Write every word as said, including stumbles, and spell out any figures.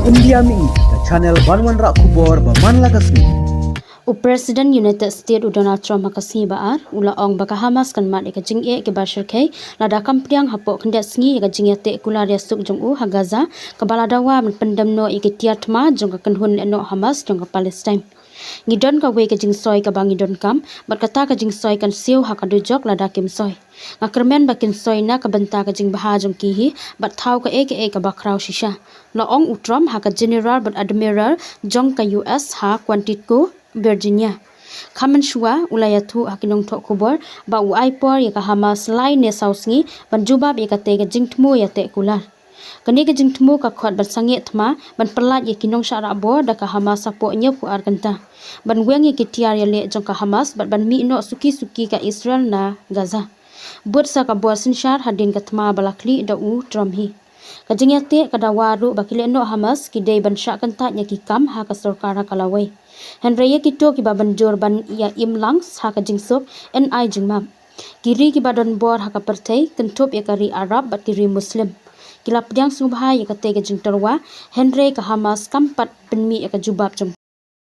India Mihi, ka channel ban wanrah khubor ba man la ka sngi. U President United States u Donald Trump ha ka sngi ba ar u la ong ba ka Hamas kan mad ïa ka jingeh kiba shyrkhei lada kam pdiang hapoh khyndiat sngi ïa ka jingïateh kular ïasuk jong u ha Gaza, kaba la dawa ban pyndem noh ïa ki tiar thma jong ka kynhun lehnoh Hamas jong ka Palestine. Ngi don kawei ka jingsoi kaba ngi donkam, bad kata ka jingsoi kan siew ha ka dujok lada kim soi. Nga kyrmen ba kin soi na ka bynta ka jingbha jong ki hi, bad thaw kaei kaei kaba khraw shisha, la ong u Trump ha ka General bad Admiral jong ka U S ha Quantico, Virginia. Khamon shuwa u la ïathuh ha ki nongthoh khubor ba u ai por ïa ka Hamas lai ne saw sngi ban jubab ïa katei ka jingthmu ïateh kular. Kane ka jingthmu ka khot ban sangeh thma ban pyllait ïa ki nongshah rahbor da ka Hamas hapoh hynñiewphew ar kynta, ban weng ïa ki tiar ïaleh jong ka Hamas bad ban mih noh suki suki ka Israel na Gaza. Bud sa ka bor synshar hadien ka thma ba la khlieh da u Trump hi. Ka jingïateh ka dawa ruh ba ki lehnoh Hamas ki dei ban shah kyntait ïa ki kam ha ka sorkar ha ka lawei. Hynrei ïa kito kiba mynjur ban ïa im lang ha ka jingsuk, yn ai jingmap. Ki ri kiba don bor ha ka pyrthei, kynthup ïa ka ri Arab bad ki ri Muslim, ki la pdiang sngewbha ïa katei ka jingtyrwa, hynrei ka Hamas kam pat pynmih ïa ka jubab jong